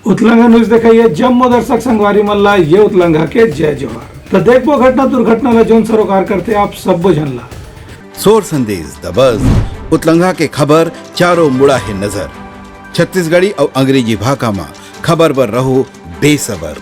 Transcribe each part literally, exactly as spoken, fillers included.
उतलंघा news देखइया जम्मो दर्शक संगवारी मन ला ये उतलंघा के जय जोहार। त देखबो घटना दुर्घटना ला जौन सरोकार करथे आप सब्बो झन ला। सोर संदेश दबस, उतलंघा के खबर चारों मुड़ा हे नजर। छत्तीसगढ़ी अउ अंग्रेजी भाखा म खबर बर रहो बेसबर।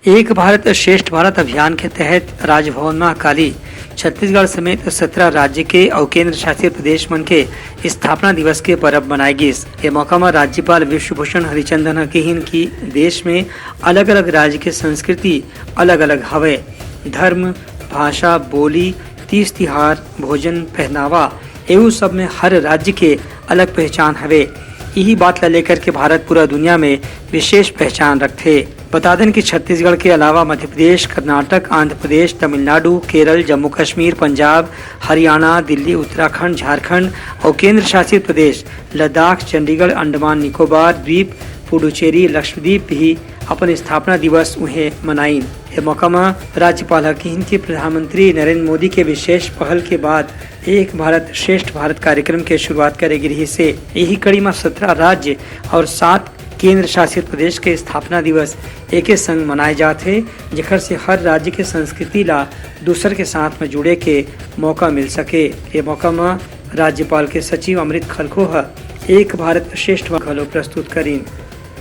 एक भारत श्रेष्ठ भारत अभियान के तहत राजभवन म काली छत्तीसगढ़ समेत सत्रह राज्य के अउ केंद्र शासित प्रदेश मन के स्थापना दिवस के परब मनाए गिस। ए मौका म राज्यपाल विश्वभूषण हरिचंदन ह किहिन कि देश में अलग-अलग राज्य के संस्कृति अलग-अलग हवय। धर्म, भाषा, बोली, तीज तिहार, भोजन, पहनावा, एहू सब में हर राज्य के अलग पहचान हवे। इही बात ला लेकर के भारत पूरा दुनिया में विशेष पहचान रखथे। बता देन कि छत्तीसगढ़ के अलावा मध्य प्रदेश, कर्नाटक, आंध्र प्रदेश, तमिलनाडु, केरल, जम्मू कश्मीर, पंजाब, हरियाणा, दिल्ली, उत्तराखंड, झारखंड अउ केंद्र शासित प्रदेश लद्दाख, चंडीगढ़, अंडमान निकोबार द्वीप, पुडुचेरी, लक्षद्वीप भी अपन स्थापना दिवस उहें मनाइन। ए मौका म राज्यपाल ह किहिन कि प्रधानमंत्री नरेंद्र मोदी के विशेष पहल के बाद एक भारत श्रेष्ठ भारत कार्यक्रम के शुरुआत करे गे रिहिस हे। इही कड़ी म सत्रह राज्य और सात केंद्र शासित प्रदेश के स्थापना दिवस एके संग मनाए जात हे, जेखर से हर राज्य के संस्कृति ला दूसर के साथ म जुड़े के मौका मिल सके। ए मौका म राज्यपाल के सचिव अमृत खलखो ह एक भारत श्रेष्ठ भारत घलो प्रस्तुत करिन।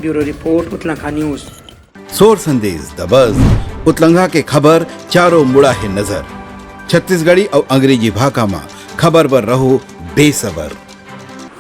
Bureau report, Utlangha news. सोर संदेश दबस, उतलंघा के खबर चारों मुड़ा हे नजर। छत्तीसगढ़ी अउ अंग्रेजी भाखा म खबर बर रहो बेसबर।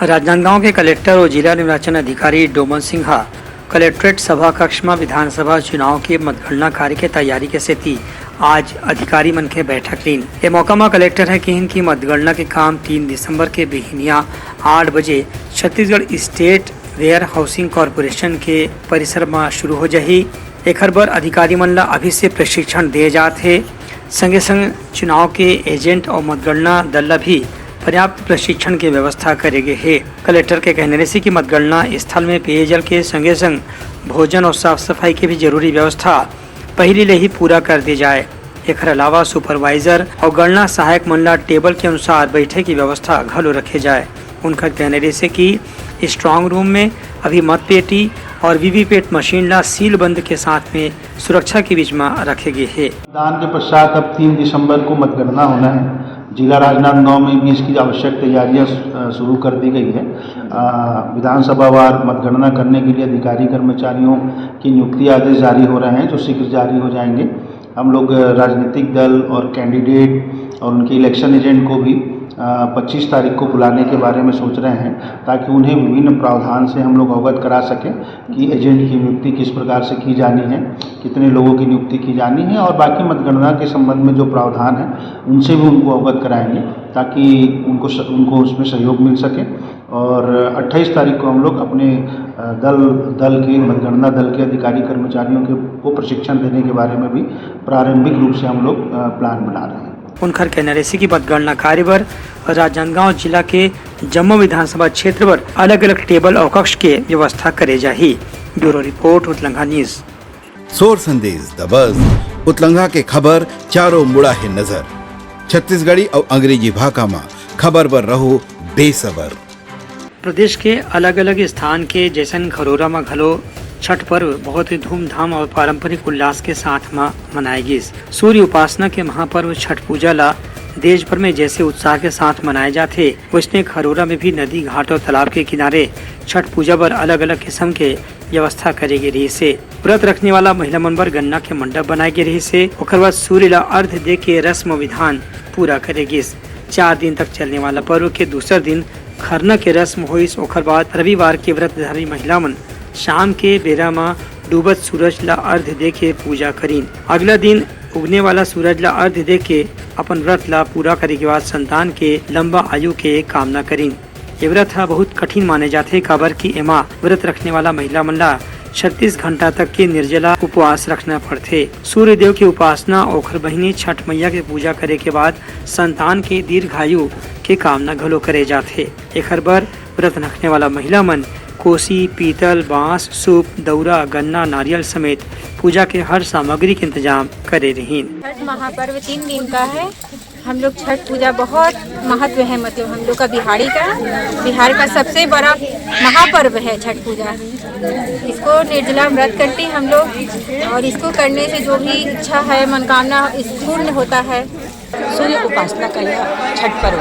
राजनांदगांव के कलेक्टर और जिला निर्वाचन अधिकारी डोमन सिंह ह कलेक्ट्रेट सभा कक्ष म विधानसभा चुनाव के मतगणना कार्य के तैयारी के सेती आज अधिकारी मन के बैठक लीन। ए मौका म कलेक्टर ह किहिन कि मतगणना के काम तीन दिसंबर के बिहिनिया आठ बजे Chhattisgarh state warehousing corporation के परिसर म शुरू हो जाही। एखर बर अधिकारी मन ल अभी से प्रशिक्षण दे जात हे। संगे संग चुनाव के एजेंट अउ मतगणना दल ल भी पर्याप्त प्रशिक्षण के व्यवस्था करे गे हे। कलेक्टर के कहना रहिसे कि मतगणना स्थल में पेयजल के संगे संग भोजन अउ साफ सफाई के भी जरूरी व्यवस्था पहिली ले ही पूरा कर दे जाए। एखर अलावा सुपरवाइजर अउ गणना सहायक मन ला टेबल के अनुसार बैठे की व्यवस्था घलो रखे जाए। उनकर कहना रहिसे कि स्ट्रांग रूम में अभी मतपेटी और वीवीपैट मशीन ला सीलबंद के साथ में सुरक्षा के बीच में रखे गे हे। मतदान के पश्चात अब तीन दिसंबर को मतगणना होना है। जिला राजनांदगांव में भी इसकी आवश्यक तैयारियां, अ, शुरू कर दी गई है। अ, विधानसभावार मतगणना करने के लिए अधिकारी कर्मचारियों की नियुक्ति आदेश जारी हो रहे हैं, जो शीघ्र जारी हो जाएंगे। हम लोग राजनीतिक दल और कैंडिडेट और उनके इलेक्शन एजेंट को भी, अ, पच्चीस तारीख को बुलाने के बारे में सोच रहे हैं, ताकि उन्हें विभिन्न प्रावधान से हम लोग अवगत करा सकें कि एजेंट की नियुक्ति किस प्रकार से की जानी है, कितने लोगों की नियुक्ति की जानी है और बाकी मतगणना के संबंध में जो प्रावधान है, उनसे भी उनको अवगत कराएंगे, ताकि उनको स-, उनको उसमें सहयोग मिल सके। और अट्ठाईस तारीख को हम लोग अपने, अ, दल, दल के, मतगणना दल के अधिकारी कर्मचारियों के, को प्रशिक्षण देने के बारे में भी प्रारंभिक रूप से हम लोग, अ, प्लान बना रहे हैं। उनखर कहना रहिसे कि मतगणना कार्य बर राजनांदगांव जिला के जम्मो विधानसभा क्षेत्र बर अलग-अलग टेबल अउ कक्ष के व्यवस्था करे जाही। Bureau report, Utlangha news. सोर संदेश दबस, उतलंघा के खबर चारों मुड़ा हे नजर। छत्तीसगढ़ी अउ अंग्रेजी भाखा म खबर बर रहो बेसबर। प्रदेश के अलग-अलग स्थान के जैसन खरोरा म घलो छठ पर्व बहुत ही धूमधाम और पारंपरिक उल्लास के साथ म मनाए गिस। सूर्य उपासना के महापर्व छठ पूजा ला देश भर में जैसे उत्साह के साथ मनाए जाथे, वैसने खरोरा में भी नदी घाट और तालाब के किनारे छठ पूजा बर अलग-अलग किस्म के व्यवस्था करे गे रिहिस हे। व्रत रखने वाला महिला मन बर गन्ना के मंडप बनाए गे रिहिस हे। ओकर बाद सूर्य ला अर्घ दे के रस्म विधान पूरा करे गिस। चार दिन तक चलने वाला पर्व के दूसर दिन खरना के रस्म होइस। ओकर बाद रविवार के व्रतधारी महिला मन शाम के बेरा म डूबत सूरज ला अर्घ दे के पूजा करिन। अगला दिन उगने वाला सूरज ला अर्घ दे के अपन व्रत ला पूरा करे के बाद संतान के लंबा आयु के कामना करिन। ये व्रत ह बहुत कठिन माने जाथे, काबर कि एमा व्रत रखने वाला महिला मन ला छत्तीस घंटा तक के निर्जला उपवास रखना पड़थे। सूर्य देव के उपासना, ओखर बहिनी छठ मैया के पूजा करे के बाद संतान के दीर्घायु के कामना घलो करे जाथे। एखर बर व्रत रखने वाला महिला मन कोसी, पीतल, बांस, सूप, दउरा, गन्ना, नारियल समेत पूजा के हर सामग्री के इंतजाम करे रहिन। छठ महापर्व तीन दिन का है। हम लोग छठ पूजा बहुत महत्व है, मतलब हम लोग का बिहारी का, बिहार का सबसे बड़ा महापर्व है छठ पूजा। इसको निर्जला व्रत करते हैं हम लोग, और इसको करने से जो भी इच्छा है, मनोकामना, इस पूर्ण होता है। सूर्य उपासना का यह छठ पर्व,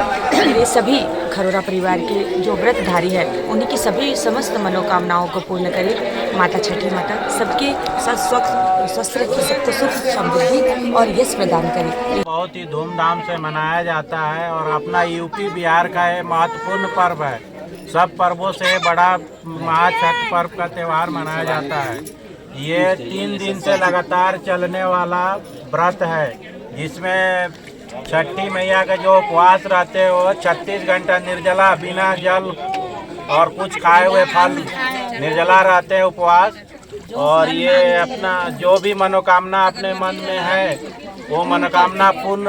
ये सभी खरोरा परिवार के जो व्रतधारी है, उन्हीं की सभी समस्त मनोकामनाओं को पूर्ण करे माता छठी माता। सबके स-, स्वस्थ, स्वस्थ रखे, सबको सुख, समृद्धि और यश प्रदान करे। बहुत ही धूमधाम से मनाया जाता है और अपना यूपी बिहार का ये महत्वपूर्ण पर्व है। सब पर्वों से बड़ा महाछठ पर्व का त्यौहार मनाया जाता है। ये तीन दिन से लगातार चलने वाला व्रत है, जिसमें छठी मैया का जो उपवास रहते हैं, वो छत्तीस घंटा निर्जला, बिना जल और कुछ खाए हुए फल, निर्जला रहते हैं उपवास। और ये अपना जो भी मनोकामना अपने मन में है, वो मनोकामना पूर्ण,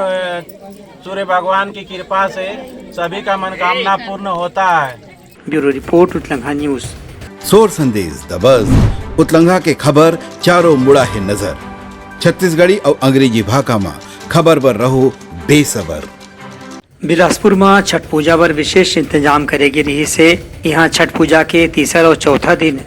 सूर्य भगवान की कृपा से सभी का मनोकामना पूर्ण होता है। Bureau report, Utlangha news. सोर संदेश दबस, उतलंघा के खबर चारों मुड़ा हे नजर। छत्तीसगढ़ी अउ अंग्रेजी भाखा म खबर बर रहो बेसबर। बिलासपुर म छठ पूजा बर विशेष इंतजाम करे गे रिहिस हे। इहां छठ पूजा के तीसर अउ चौथा दिन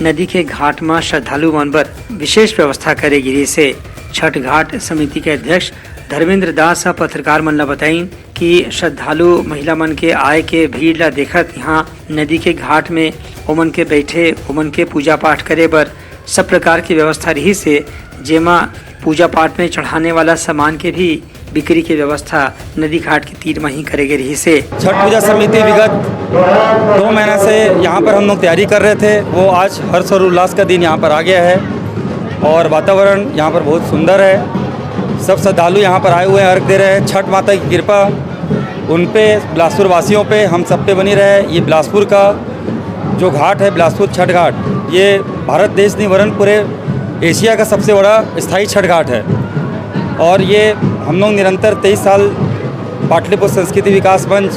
नदी के घाट म श्रद्धालु मन बर विशेष व्यवस्था करे गे रिहिस हे। छठ घाट समिति के अध्यक्ष धर्मेंद्र दास ह पत्रकार मन ल बताइन कि श्रद्धालु महिला मन के आय के भीड़ ल देखत इहां नदी के घाट में ओमन के बैठे, ओमन के पूजा पाठ करे बर सब प्रकार के व्यवस्था रिहिस हे, जेमा पूजा पाठ में चढ़ाने वाला सामान के भी बिक्री के व्यवस्था नदी घाट के तीर म ही करे गे रिहिस हे। छठ पूजा समिति विगत दो महीना से यहाँ पर हम लोग तैयारी कर रहे थे, वो आज हर्ष और उल्लास का दिन यहाँ पर आ गया है और वातावरण यहाँ पर बहुत सुंदर है। सब श्रद्धालु यहाँ पर आए हुए हैं, अर्घ दे रहे हैं। छठ माता की कृपा उन पे, बिलासपुर वासियों पे, हम सब पे बनी रहे। ये बिलासपुर का जो घाट है, बिलासपुर छठ घाट, ये भारत देश नहीं वरन पूरे एशिया का सबसे बड़ा स्थायी छठ घाट है। और ये हम लोग निरंतर तेईस साल पाटलिपुत्र संस्कृति विकास मंच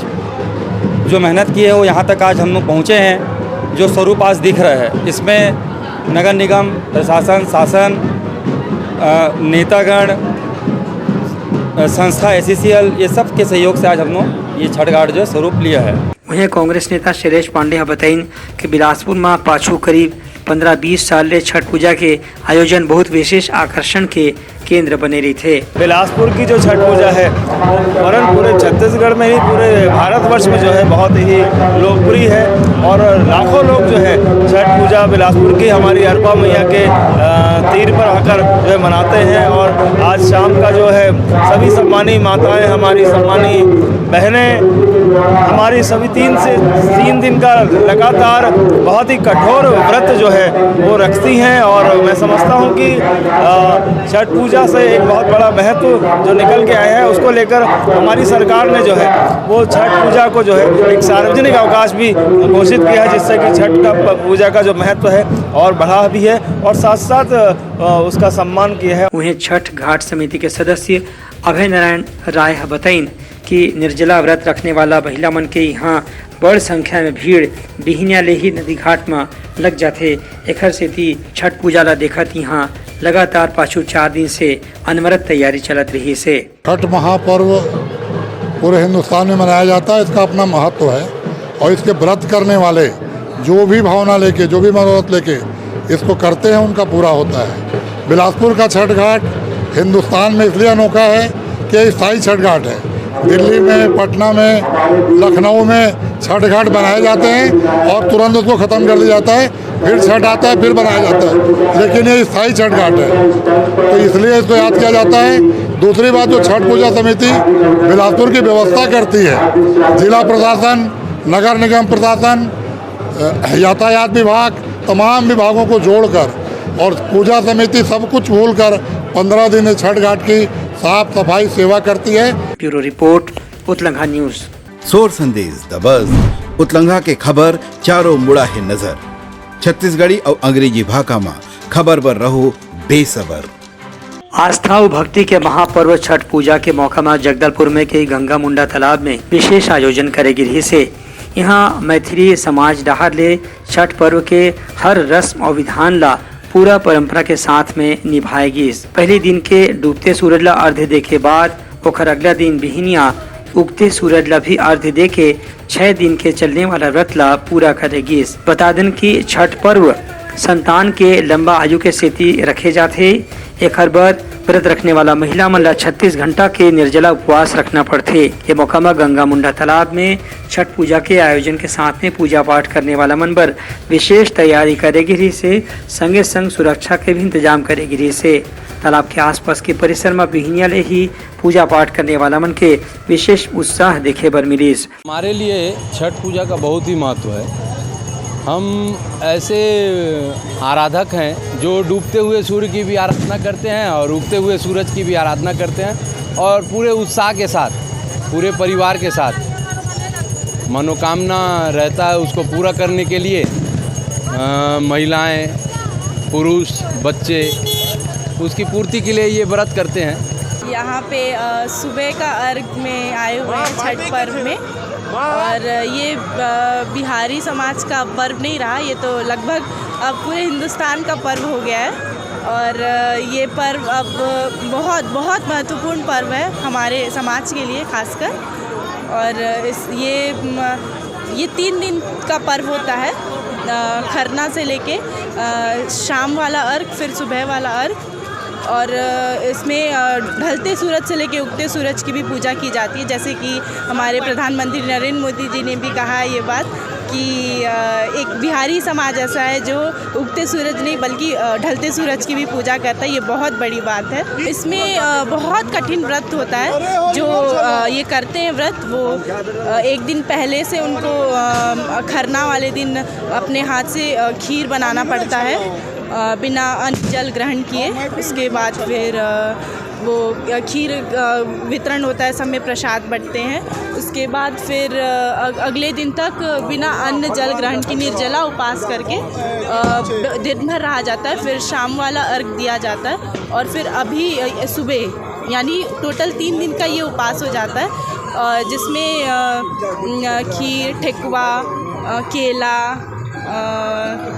जो मेहनत की है, वो यहाँ तक आज हम लोग पहुँचे हैं। जो स्वरूप आज दिख रहा है, इसमें नगर निगम, प्रशासन, शासन, अ, नेतागण, अ, संस्था एसईसीएल, ये सब के सहयोग से आज हम लोग ये छठ घाट जो है स्वरूप लिया है। वहीं कांग्रेस नेता शैलेश पांडे ह बताइन कि बिलासपुर म पाछू करीब पंद्रह बीस साल ले छठ पूजा के आयोजन बहुत विशेष आकर्षण के केंद्र बने रहिथे। बिलासपुर की जो छठ पूजा है, वो वरन पूरे छत्तीसगढ़ में ही, पूरे भारतवर्ष में जो है, बहुत ही लोकप्रिय है और लाखों लोग जो है, छठ पूजा बिलासपुर की हमारी अरपा मैया के, अ, तीर पर आकर जो है, मनाते हैं। और आज शाम का जो है, सभी सम्मानी माताएं, हमारी सम्मानी बहनें, हमारी सभी तीन से, तीन दिन का लगातार बहुत ही कठोर व्रत जो है, वो रखती हैं। और मैं समझता हूँ कि, अ, छठ पूजा से एक बहुत बड़ा महत्व जो निकल के आया है, उसको लेकर हमारी सरकार ने जो है, वो छठ पूजा को जो है, एक सार्वजनिक अवकाश भी घोषित किया है, जिससे कि छठ का प-, पूजा का जो महत्व है, और बढ़ा भी है और साथ-साथ, अ, उसका सम्मान किया है। वहीं छठ घाट समिति के सदस्य अभय नारायण राय ह बताइन कि निर्जला व्रत रखने वाला महिला मन के इहां बड़ संख्या में भीड़ बिहिनिया ले ही नदी घाट म लग जाथे। एखर सेती छठ पूजा ला देखत इहां लगातार पाछू चार दिन से अनवरत तैयारी चलत रहिस हे। छठ महापर्व पूरे हिंदुस्तान में मनाया जाता है, इसका अपना महत्व है और इसके व्रत करने वाले जो भी भावना लेके, जो भी मनोरथ लेके इसको करते हैं, उनका पूरा होता है। बिलासपुर का छठ घाट हिंदुस्तान में इसलिए अनोखा है कि ये स्थायी छठ घाट है। दिल्ली में, पटना में, लखनऊ में छठ घाट बनाए जाते हैं और तुरंत उसको ख़त्म कर दिया जाता है, फिर छठ आता है, फिर बनाया जाता है, लेकिन ये स्थायी छठ घाट है, तो इसलिए इसको याद किया जाता है। दूसरी बात, जो छठ पूजा समिति बिलासपुर की व्यवस्था करती है, जिला प्रशासन, नगर निगम प्रशासन, अ, यातायात विभाग, तमाम विभागों को जोड़कर और पूजा समिति सब कुछ भूलकर पंद्रह दिन छठ घाट की साफ सफाई सेवा करती है। Bureau report, Utlangha news. सोर संदेश दबस, उतलंघा के खबर चारों मुड़ा हे नजर। छत्तीसगढ़ी अउ अंग्रेजी भाखा म खबर बर रहो बेसबर। आस्था अउ भक्ति के महापर्व छठ पूजा के मौका म जगदलपुर में के गंगा मुंडा तालाब में विशेष आयोजन करे गे रिहिस हे। इहां मैथिली समाज डहार ले छठ पर्व के हर रस्म अउ विधान ला पूरा परंपरा के साथ में निभाए गिस। पहली दिन के डूबते सूरज ला अर्घ्य दे के बाद ओखर अगला दिन बिहिनिया उगते सूरज ला भी अर्घ्य दे के छह दिन के चलने वाला व्रत ला पूरा करे गिस। बता देन कि छठ पर्व संतान के लंबा आयु के सेती रखे जाथे। एखर बर व्रत रखने वाला महिला मन ला छत्तीस घंटा के निर्जला उपवास रखना पड़थे। ये मौका म गंगा मुंडा तालाब में छठ पूजा के आयोजन के साथ में पूजा पाठ करने वाला मन बर विशेष तैयारी करे गे रिहिस हे। संगे संग सुरक्षा के भी इंतजाम करे गे रिहिस हे। तालाब के आसपास के परिसर म बिहनिया ले ही पूजा पाठ करने वाला मन के विशेष उत्साह देखे बर मिलिस। हमारे लिए छठ पूजा का बहुत ही महत्व है। हम ऐसे आराधक हैं जो डूबते हुए सूर्य की भी आराधना करते हैं और उगते हुए सूरज की भी आराधना करते हैं, और पूरे उत्साह के साथ, पूरे परिवार के साथ मनोकामना रहता है, उसको पूरा करने के लिए अ, महिलाएं, पुरुष, बच्चे उसकी पूर्ति के लिए ये व्रत करते हैं। यहाँ पे अ, सुबह का अर्घ में आए हुए हैं छठ पर्व में। और ये अ, बिहारी समाज का पर्व नहीं रहा, ये तो लगभग अब पूरे हिंदुस्तान का पर्व हो गया है। और अ, ये पर्व अब बहुत, बहुत महत्वपूर्ण पर्व है हमारे समाज के लिए खासकर। और इस ये म, ये तीन दिन का पर्व होता है, अ, खरना से लेके अ, शाम वाला अर्घ, फिर सुबह वाला अर्घ। और अ, इसमें अ, ढलते सूरज से लेके उगते सूरज की भी पूजा की जाती है। जैसे कि हमारे प्रधानमंत्री नरेंद्र मोदी जी ने भी कहा है ये बात कि अ, एक बिहारी समाज ऐसा है जो उगते सूरज नहीं बल्कि अ, ढलते सूरज की भी पूजा करता है। ये बहुत बड़ी बात है। इसमें अ, बहुत कठिन व्रत होता है। जो अ, ये करते हैं व्रत, वो अ, एक दिन पहले से उनको अ, खरना वाले दिन अपने हाथ से अ, खीर बनाना पड़ता है अ, बिना अन्न जल ग्रहण किए। उसके बाद फिर अ, वो अ, खीर अ, वितरण होता है, सब में प्रसाद बंटते हैं। उसके बाद फिर अ, अग- अगले दिन तक बिना अन्न जल ग्रहण की निर्जला उपास करके अ, ब- दिन भर रहा जाता है। फिर शाम वाला अर्घ दिया जाता है और फिर अभी अ, सुबह, यानी टोटल तीन दिन का ये उपास हो जाता है, अ, जिसमें अ, न, खीर, ठेकुआ, अ, केला, अ,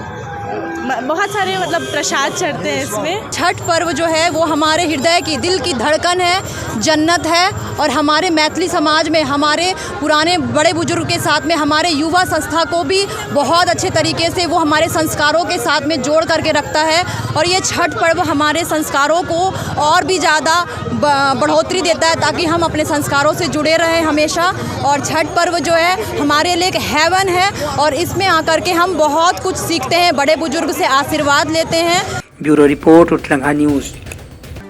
म- बहुत सारे, मतलब, प्रसाद चढ़ते हैं इसमें। छठ पर्व जो है वो हमारे हृदय की, दिल की धड़कन है, जन्नत है। और हमारे मैथिली समाज में हमारे पुराने बड़े बुजुर्ग के साथ में हमारे युवा संस्था को भी बहुत अच्छे तरीके से वो हमारे संस्कारों के साथ में जोड़ करके रखता है। और ये छठ पर्व हमारे संस्कारों को और भी ज़्यादा ब- बढ़ोतरी देता है, ताकि हम अपने संस्कारों से जुड़े रहें हमेशा। और छठ पर्व जो है हमारे लिए एक हेवन है और इसमें आकर के हम बहुत कुछ सीखते हैं, बड़े बुजुर्ग से आशीर्वाद लेते हैं। Bureau report, Utlangha news.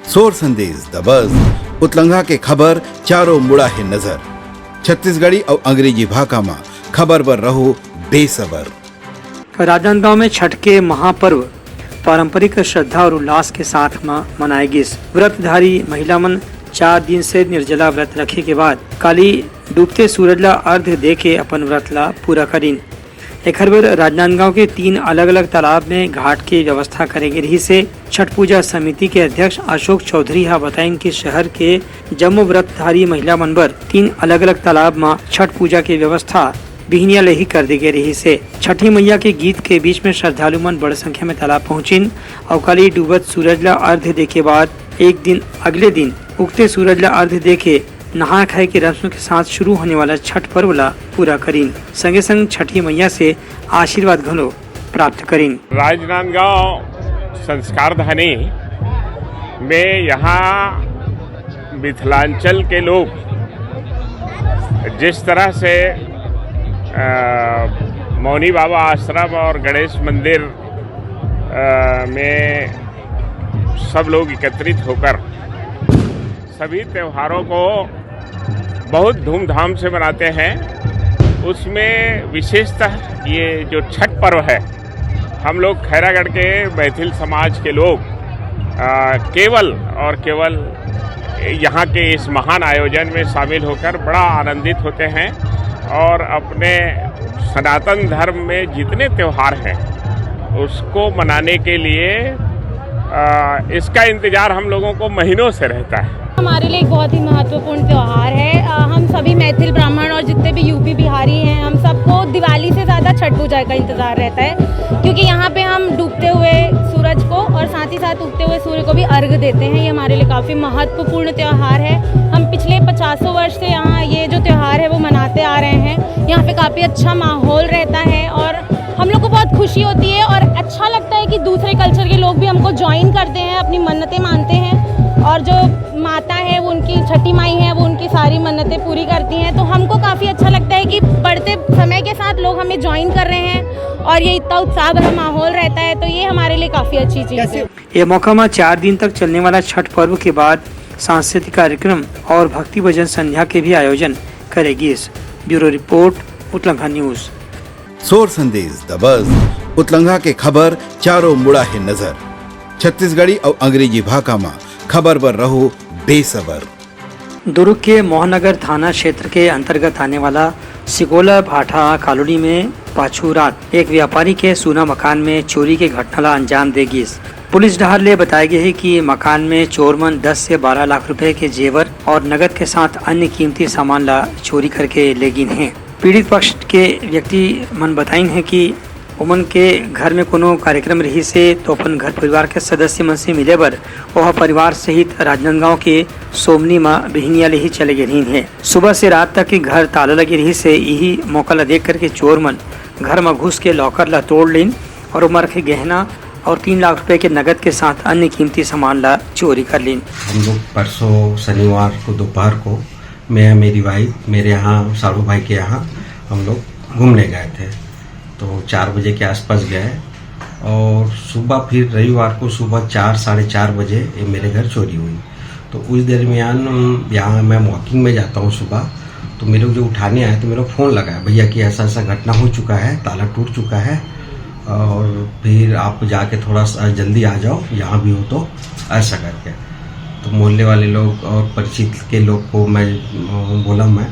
सोर संदेश दबस, उतलंघा के खबर चारों मुड़ा हे नजर। छत्तीसगढ़ी अउ अंग्रेजी भाखा म खबर बर रहो बेसबर। राजनांदगांव में छठ के महापर्व पारंपरिक श्रद्धा और उल्लास के साथ म मनाए गिस। व्रतधारी महिला मन चार दिन से निर्जला व्रत रखे के बाद काली डूबते सूरज ला अर्घ दे के अपन व्रत ला पूरा करिन। एखर बर राजनांदगांव के तीन अलग-अलग तालाब में घाट के व्यवस्था करे गे रिहिस हे। छठ पूजा समिति के अध्यक्ष अशोक चौधरी ह बताइन कि शहर के जम्मो व्रतधारी महिला मन बर तीन अलग-अलग तालाब म छठ पूजा के व्यवस्था बिहनिया ले ही कर दे गे रिहिस हे। छठी मैया के गीत के बीच में श्रद्धालु मन बड़ संख्या में तालाब पहुंचिन अउ काली डूबत सूरज ला अर्घ दे के बाद एक दिन अगले दिन उगते सूरज ला अर्घ दे के नहाय खाय के रस्म के साथ शुरू होने वाला छठ पर्व ला पूरा करिन, संगे संग छठी मैया से आशीर्वाद घलो प्राप्त करिन। राजनांदगांव संस्कार धानी में यहाँ मिथिलांचल के लोग जिस तरह से अ, मौनी बाबा आश्रम और गणेश मंदिर अ, में सब लोग एकत्रित होकर सभी त्योहारों को बहुत धूमधाम से मनाते हैं, उसमें विशेषतः ये जो छठ पर्व है, हम लोग खैरागढ़ के मैथिल समाज के लोग अ, केवल और केवल यहाँ के इस महान आयोजन में शामिल होकर बड़ा आनंदित होते हैं और अपने सनातन धर्म में जितने त्योहार हैं उसको मनाने के लिए अ, इसका इंतज़ार हम लोगों को महीनों से रहता है। हमारे लिए एक बहुत ही महत्वपूर्ण त्यौहार है। अ, हम सभी मैथिल ब्राह्मण और जितने भी यूपी बिहारी हैं, हम सबको दिवाली से ज़्यादा छठ पूजा का इंतज़ार रहता है, क्योंकि यहाँ पे हम डूबते हुए सूरज को और साथ ही साथ उगते हुए सूर्य को भी अर्घ देते हैं। ये हमारे लिए काफ़ी महत्वपूर्ण त्यौहार है। हम पिछले पचासों वर्ष से यहाँ ये जो त्यौहार है वो मनाते आ रहे हैं। यहाँ पे काफ़ी अच्छा माहौल रहता है और हम लोग को बहुत खुशी होती है और अच्छा लगता है दूसरे कल्चर के लोग भी हमको ज्वाइन करते हैं, अपनी मन्नतें मानते हैं, और जो माता है, वो उनकी छठी माई है, वो उनकी सारी मन्नतें पूरी करती हैं। तो हमको काफ़ी अच्छा लगता है कि बढ़ते समय के साथ लोग हमें ज्वाइन कर रहे हैं और ये इतना उत्साह भरा माहौल रहता है, तो ये हमारे लिए काफ़ी अच्छी चीज़ है। ये मौका में चार दिन तक चलने वाला छठ पर्व के बाद सांस्कृतिक कार्यक्रम और भक्ति भजन संध्या के भी आयोजन करे गिस। Bureau report, Utlangha news. सोर संदेश दबस, उतलंघा के खबर चारों मुड़ा हे नजर। छत्तीसगढ़ी अउ अंग्रेजी भाखा म खबर बर रहो बेसबर। दुर्ग के मोहनगर थाना क्षेत्र के अंतर्गत आने वाला सिगोला भाटा कॉलोनी में पाछू रात एक व्यापारी के सूना मकान में चोरी के घटना ला अंजाम दे गिस। पुलिस डहार ले बताय गे हे कि मकान में चोर मन दस से बारह लाख रुपए के जेवर और नगद के साथ अन्य कीमती सामान ला चोरी करके ले गिन हे। पीड़ित पक्ष के व्यक्ति मन बताइन हे कि ओमन के घर में कोनो कार्यक्रम रिहिस हे, तो अपन घर परिवार के सदस्य मन से मिले बर ओह परिवार सहित राजनांदगांव के सोमनी म बिहनिया ले ही चले गे रहिन हे। सुबह से रात तक के घर ताला लगे रिहिस हे। इही मौका ला देख करके चोर मन घर म घुस के लॉकर ला तोड़ लीन और ओमा रखे गहना और तीन लाख रुपए के नगद के साथ अन्य कीमती सामान ला चोरी कर लीन। हम लोग परसों शनिवार को दोपहर को मैं, मेरी वाइफ, मेरे यहाँ साड़ू भाई के यहाँ हम लोग घूमने गए थे। तो चार बजे के आसपास गए और सुबह फिर रविवार को सुबह चार, साढ़े चार बजे ये मेरे घर चोरी हुई। तो उस दरमियान, अम, यहाँ मैं वॉकिंग में जाता हूँ सुबह, तो मेरे को जो उठाने आए तो मेरे को फ़ोन लगाया, "भैया कि ऐसा ऐसा घटना हो चुका है, ताला टूट चुका है और फिर आप जाके थोड़ा सा जल्दी आ जाओ, यहाँ भी हो तो", ऐसा करके। तो मोहल्ले वाले लोग और परिचित के लोग को मैं, अ, बोला मैं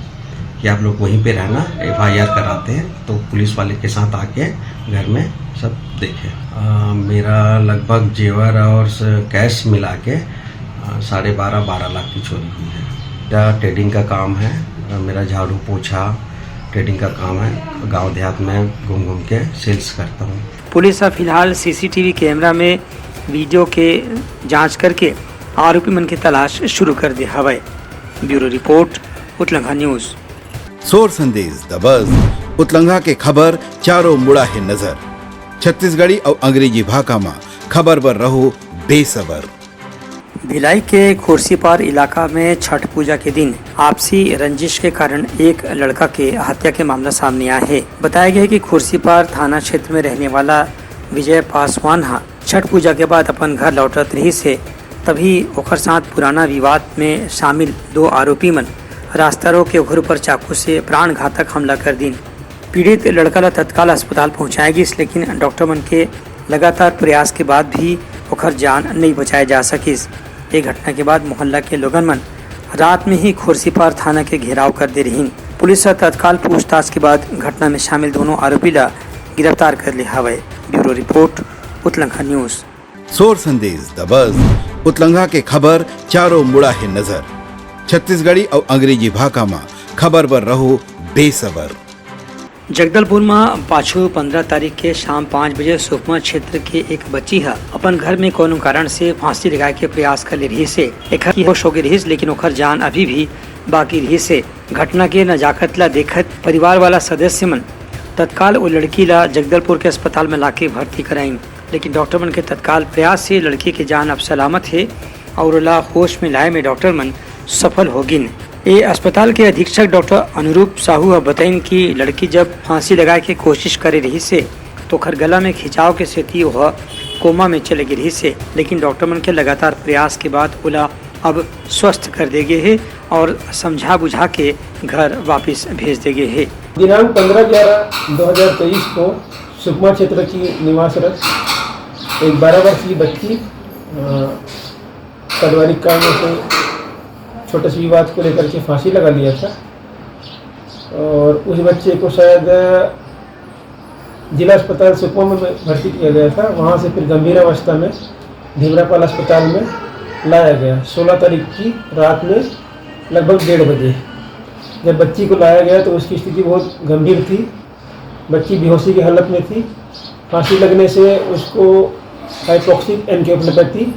कि आप लोग वहीं पे रहना, एफ आई आर कराते हैं। तो पुलिस वाले के साथ आके घर में सब देखे। अ, मेरा लगभग जेवर और स-, कैश मिला के, अ, साढ़े बारह, बारह लाख की चोरी हुई है। मेरा ट्रेडिंग का काम है, अ, मेरा झाड़ू पोछा ट्रेडिंग का काम है। गांव देहात में घूम घूम के सेल्स करता हूँ। पुलिस ह फिलहाल सी सी टी वी कैमरा में वीडियो के जांच करके आरोपी मन के तलाश शुरू कर दे हवय। Bureau report, Utlangha news. सोर संदेश दबस, उतलंघा के खबर चारों मुड़ा हे नजर। छत्तीसगढ़ी अउ अंग्रेजी भाखा म खबर बर रहो बेसबर। भिलाई के खुर्सीपार इलाका में छठ पूजा के दिन आपसी रंजिश के कारण एक लड़का के हत्या के मामला सामने आए हे। बताया गया है कि खुर्सीपार थाना क्षेत्र में रहने वाला विजय पासवान हा छठ पूजा के बाद अपन घर लौटत रहिस हे, तभी ओकर साथ पुराना विवाद में शामिल दो आरोपी मन रास्ता रोक के ओकर ऊपर चाकू से प्राण घातक हमला कर दीन। पीड़ित लड़का ला तत्काल अस्पताल पहुंचाया गिस, लेकिन डॉक्टर मन के लगातार प्रयास के बाद भी ओकर जान नइ बचाए जा सकिस। ये घटना के बाद मोहल्ला के लोगन मन रात में ही खुर्सीपार थाना के घेराव कर दे रहिन। पुलिस ह तत्काल पूछताछ के बाद घटना में शामिल दोनों आरोपी ला गिरफ्तार कर ले हवय। Bureau report, Utlangha news. सोर संदेश दबस, उतलंघा के खबर चारों मुड़ा हे नजर। छत्तीसगढ़ी अउ अंग्रेजी भाखा म खबर बर रहो बेसबर। जगदलपुर म पाछू पंद्रह तारीख के शाम पाँच बजे सुकमा क्षेत्र के एक बच्ची ह अपन घर में कोनो कारण से फांसी लगाए के प्रयास कर ले रहिस हे। एखर की होश हो गे रहिस, लेकिन ओखर जान अभी भी बाकी रहिस हे। घटना के नजाकत ला देखत परिवार वाला सदस्य मन तत्काल ओ लड़की ला जगदलपुर के अस्पताल में लाके भर्ती कराइन, लेकिन डॉक्टर मन के तत्काल प्रयास से लड़की के जान अब सलामत हे और ओला होश में लाए में डॉक्टर मन सफल हो गिन। ए अस्पताल के अधीक्षक डॉक्टर अनुरूप साहू ह बताइन कि लड़की जब फांसी लगाए के कोशिश करे रहिस हे, तो ओखर गला में खिंचाव के सेती ओह कोमा में चले गे रहिस हे, लेकिन डॉक्टर मन के लगातार प्रयास के बाद ओला अब स्वस्थ कर दे गे हे और समझा बुझा के घर वापिस भेज दे गे हे। दिनांक पन्द्रह ग्यारह दो हज़ार तेईस को सुकमा क्षेत्र की निवासरत एक बारह वर्षीय बच्ची, अ, पारिवारिक कारणों से छोटे से विवाद को लेकर के फांसी लगा लिया था और उस बच्चे को शायद जिला अस्पताल सुकमा में भर्ती किया गया था। वहाँ से फिर गंभीर अवस्था में भीमरापाल अस्पताल में लाया गया। सोलह तारीख की रात में लगभग डेढ़ बजे जब बच्ची को लाया गया तो उसकी स्थिति बहुत गंभीर थी। बच्ची बेहोशी की हालत में थी। फांसी लगने से उसको हाइपोक्सिक एनकेफेलोपैथी,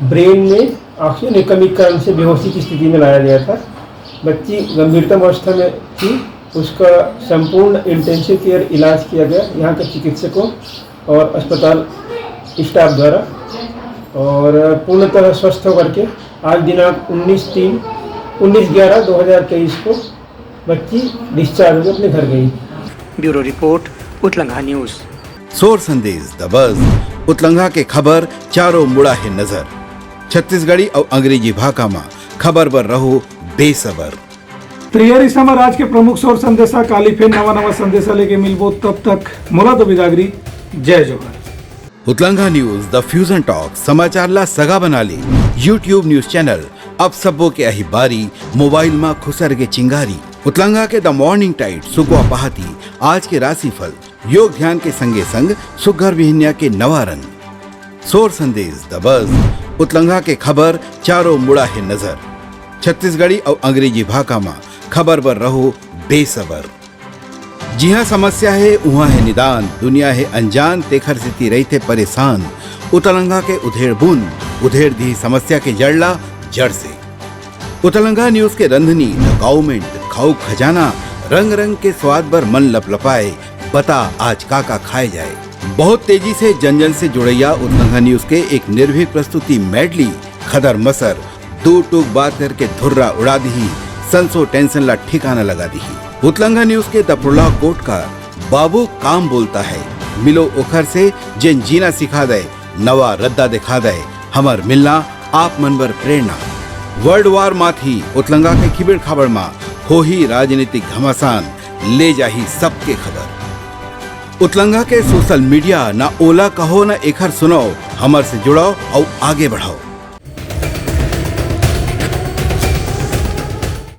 ब्रेन में ऑक्सीजन की कमी के कारण से बेहोशी की स्थिति में लाया गया था। बच्ची गंभीरतम अवस्था में थी। उसका संपूर्ण इंटेंसिव केयर इलाज किया गया। यहाँ के चिकित्सकों और अस्पताल स्टाफ द्वारा और पूर्णतः स्वस्थ होकर के आज दिनांक उन्नीस तीन उन्नीस ग्यारह दो हज़ार तेईस को बच्ची डिस्चार्ज होकर अपने घर गई। Bureau report, Utlangha news. सोर संदेश द बज। उतलंघा के खबर चारों मुड़ा हे नजर। छत्तीसगढ़ी अउ अंग्रेजी भाखा म खबर बर रहो बेसबर। तैयारी समय राज के प्रमुख सोर संदेशा। काली फेर नवा नवा संदेशा लेके मिलबो, तब तक मोला दो बिदागरी। जय जोहार। उतलंघा न्यूज द फ्यूजन टॉक समाचार ला सगा बना ले। YouTube न्यूज चैनल अब सबो के अही बारी, मोबाइल मा खुसर के चिंगारी। उतलंघा के द मॉर्निंग टाइट सुकवा पहाती, आज के राशिफल, योग ध्यान के संगे संग सुग्घर बिहनिया के नवा रंग। सोर संदेश द बज। उतलंघा के खबर चारों मुड़ा हे नजर। छत्तीसगढ़ी अउ अंग्रेजी भाखा मा खबर बर रहो बेसबर। जिहाँ समस्या हे उहाँ हे निदान, दुनिया हे अनजान, तेखर सेती रहिथे परेशान। उतलंघा के उधेड़ बुन उधेड़ दिही समस्या के जड़ ला जड़ से। उतलंघा न्यूज के रंधनी द गाउमेंट, खाऊ खजाना, रंग रंग के स्वाद बर मन लपलपाए। बता आज का का खाए जाए। बहुत तेजी से जन जन से जुड़ैया उतलंघा न्यूज के एक निर्भीक प्रस्तुति मेडली, खदर मसर, दो टूक बात करके धुर्रा उड़ा दिही, संसो टेंशन ला ठिकाना लगा दिही। उतलंघा न्यूज के दफरुला कोट का बाबू काम बोलता है, मिलो ओखर से जेन जीना सिखा दे, नवा रद्दा दिखा दे, हमर मिलना आप मन बर प्रेरणा। वर्ल्ड वार माथी उतलंघा के खिबेड़ खाबड़ मा होही राजनीतिक घमासान, ले जाही सबके खबर। उतलंघा के सोशल मीडिया ना ओला कहो ना एखर सुनाओ, हमर से जुड़ाओ अउ आगे बढ़ाओ।